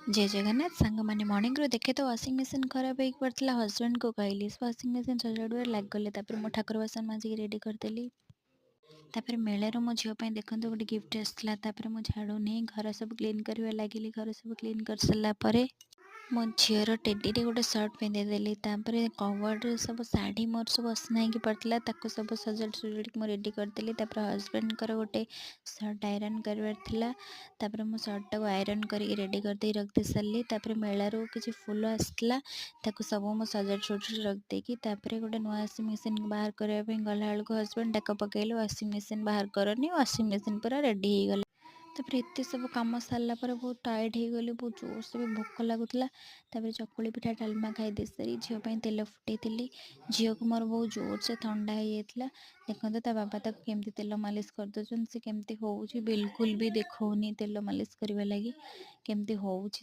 ଜୟ ଜଗନ୍ନାଥ ସାଙ୍ଗମାନେ। ମର୍ଣ୍ଣିଂରୁ ଦେଖେ ତ ୱାସିଂ ମେସିନ୍ ଖରାପ ହେଇକି ପଡ଼ିଥିଲା। ହଜବେଣ୍ଡକୁ କହିଲି, ସେ ୱାସିଂ ମେସିନ୍ ସଜାଡ଼ିବାରେ ଲାଗିଗଲେ। ତାପରେ ମୁଁ ଠାକୁର ବାସନ ମାଜିକି ରେଡ଼ି କରିଦେଲି। ତାପରେ ମେଳାରୁ ମୋ ଝିଅ ପାଇଁ ଦେଖନ୍ତୁ ଗୋଟେ ଗିଫ୍ଟ ଆସିଥିଲା। ତାପରେ ମୁଁ ଝାଡ଼ୁ ନେଇ ଘର ସବୁ କ୍ଲିନ୍ କରିବା ଲାଗିଲି। ଘର ସବୁ କ୍ଲିନ୍ କରିସାରିଲା ପରେ ମୋ ଝିଅର ଟେଡ଼ିରେ ଗୋଟେ ସାର୍ଟ ପିନ୍ଧେଇ ଦେଲି। ତାପରେ କବର୍ଡ଼ରେ ସବୁ ଶାଢ଼ୀ ମୋର ସବୁ ଅସନା ହେଇକି ପଡ଼ିଥିଲା, ତାକୁ ସବୁ ସଜାଡ଼ି ସଜାଡ଼ିକି ମୁଁ ରେଡ଼ି କରିଦେଲି। ତାପରେ ହଜବେଣ୍ଡଙ୍କର ଗୋଟେ ସାର୍ଟ ଆଇରନ୍ କରିବାର ଥିଲା। ତାପରେ ମୁଁ ସାର୍ଟଟାକୁ ଆଇରନ୍ କରିକି ରେଡ଼ି କରିଦେଇ ରଖିଦେଇ ସାରିଲି। ତାପରେ ମେଳାରୁ କିଛି ଫୁଲ ଆସିଥିଲା, ତାକୁ ସବୁ ମୁଁ ସଜାଡ଼ି ସଜାଡ଼ି ରଖିଦେଇକି ତାପରେ ଗୋଟେ ନୂଆ ୱାସିଂ ମେସିନ୍ ବାହାର କରିବା ପାଇଁ ଗଲାବେଳକୁ ହଜବେଣ୍ଡ ଡାକ ପକାଇଲେ, ୱାସିଂ ମେସିନ୍ ବାହାର କରନି, ୱାସିଂ ମେସିନ୍ ପୁରା ରେଡ଼ି ହେଇଗଲା। ତାପରେ ଏତେ ସବୁ କାମ ସାରିଲା ପରେ ବହୁତ ଟାୟାର୍ଡ଼ ହେଇଗଲି, ବହୁତ ଜୋରସେ ବି ଭୋକ ଲାଗୁଥିଲା। ତାପରେ ଚକୁଳି ପିଠା ଡାଲମା ଖାଇଦେଇ ସାରି ଝିଅ ପାଇଁ ତେଲ ଫୁଟେଇଥିଲି। ଝିଅକୁ ମୋର ବହୁତ ଜୋରସେ ଥଣ୍ଡା ହେଇଯାଇଥିଲା। ଦେଖନ୍ତୁ ତା ବାବା ତାକୁ କେମିତି ତେଲ ମାଲିସ କରିଦେଉଛନ୍ତି, ସେ କେମିତି ହେଉଛି, ବିଲକୁଲ ବି ଦେଖାଉନି ତେଲ ମାଲିସ କରିବା ଲାଗି କେମିତି ହେଉଛି।